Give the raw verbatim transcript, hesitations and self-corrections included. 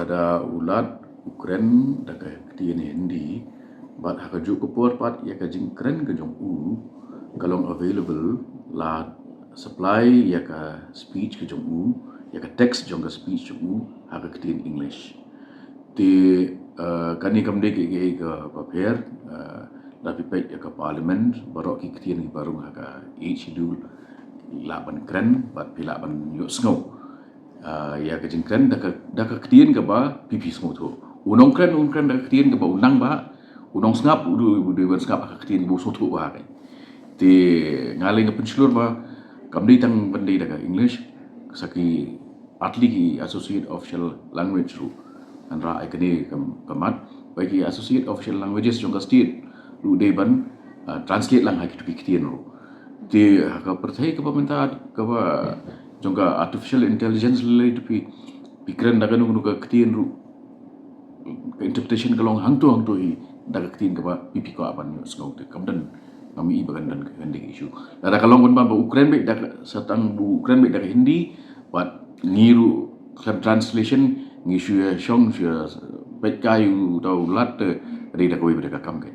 Lada u lad u kren da ka ktien Hindi, bad ha kajuh ka por pat ïa ka jingkren ka jong u ka long available, la supply ïa ka speech ka jong u, ïa ka text jong ka speech jong u ha ka ktien English. Te, eh, kane kam dei kaei kaei kaba pher, eh, lada phi peit ïa ka Parliament, baroh ki ktien kiba rung ha ka Eighth Schedule lah ban kren, bad phi lah ban ïohsngew, eh, ïa ka jingkren da ka, da ka ktien kaba phi phi sngewthuh. U nongkren un kren da ka ktien kaba u nang bha, u nongsngap u dei, u dei ban sngap ha ka ktien kaba u sngewthuh bha. Te nga lei nga pynshlur ba kam dei tang ban dei da ka English, sa ki, at least ki associate official language ruh. Ngan rah ïa kane ka, ka mat ba ki associate official languages jong ka state ruh dei ban, ah, translate lang ha kito ki ktien ruh. Te ha ka pyrthei kaba mynta kaba jong ka artificial intelligence lei, lada phi, phi kren da kano kano ka ktien ruh, ka interpretation ka long hangto hangto hi da ka ktien kaba phi phi kwah ban ïohsngew. Te kam don, ngam i ba kan don, kan dei ka issue. Lada ka long ban, ban ba u kren beit da ka, sa tang ba u kren beit da ka Hindi, bad ngi ruh khlem translation ngi shu ïa shong, shu ïa peit kai uta u lad, te dei da kawei pat ka kam ka.